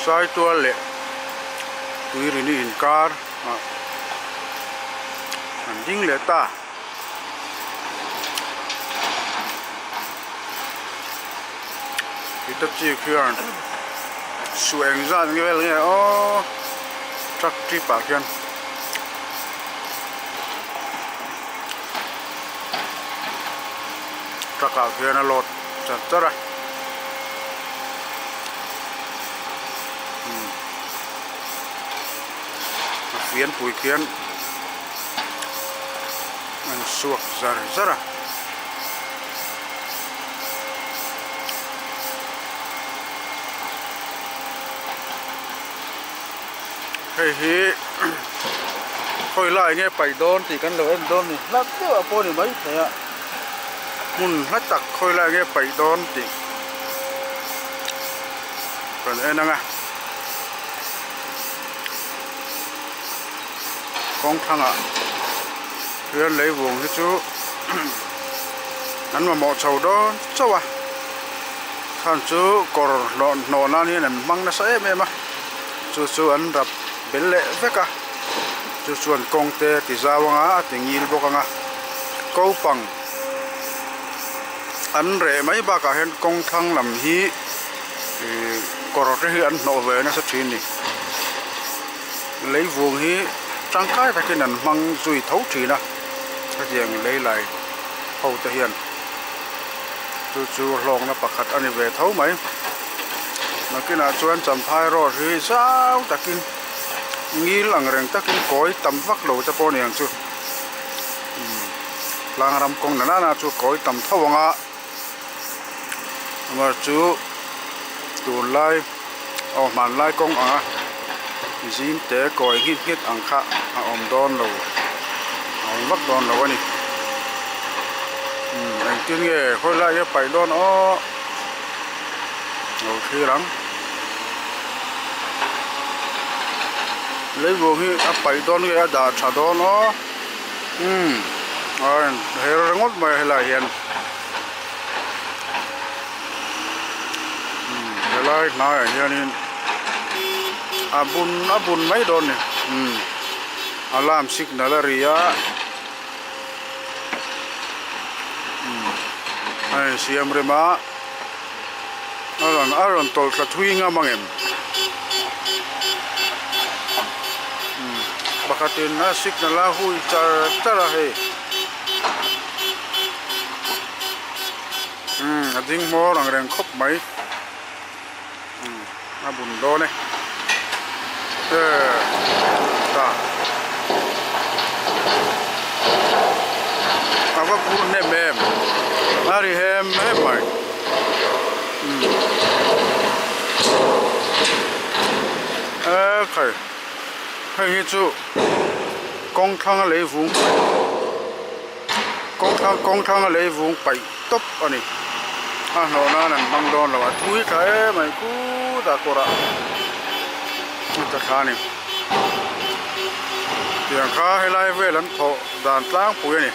Saitual leh Tuirini inkar ah an ding leh ta. Hitachi khian suh eng zat vel nge aw truck trip ah khian. Truck ah khian a load char char a a fianpui khian an suak zar zar a. Hei hi khawi lai nge paih dawn tih kan lo en dawn ni hlat deuh ah pawh a ni maithei a hmun hla tak khawi lai nge paih dawn tih kan en ang a kawng thlangah hian lei vung hi chu an mamawh chho dawn chauh a chhan chu kawr hlawh hnawh nan hian an hmang nasa em em a. Chu chu an rap bel leh vek a, chu chuan kawng te a ti zau ang a, a ti ngil bawk ang a, ko pang an reh mai bakah hian kawng thlang lam hi ihh kawr te hi an hnawh ve nasa thin a ni. Lei vung hi tangkai takin an hmang zui tho thin a, hetiang lei lai ho te hian chu chu hlawkna pakhat a ni ve tho mai. Nakinah chuan Champhai road hi zau takin ngil ang reng takin kawi tam vak lo te pawh a ni ang chu umm tlang ram kawng na nana chu kawi tam tho ang a amah chu tunlai aw hmanlai kawng ang a zim te kawi nghit nghit ang kha a awm dawn lo a awm vak dawn lo a ni umm engtin nge khawi lai hi a paih dawn aw. Lo thlir ang. Leivung hi a paih dawn nge a dah tha dawn aw umm a rawn her ringawt mai a helaiah hian umm helai hnaiah hianin a bun a bun mai dawn a ni umm alarm signal a ri a. A insiam rem a a rawn a rawn tawlh thla thui ngam ang em pakhatin a signal a hui char char a hei a ding hmawr ang reng khawp mai. A bun dawn e ta a va phur hnem em a ri hem hem mai e khai hei hi chu kawng thlang a lei vung kawng thlang kawng thlang a lei vung paih tawp a ni a hlawh nan an hmang dawn lo a thui tha em mai khutah kawrah a ta thla a ni tiang kha helai vel an thawh dan tlangpui a ni.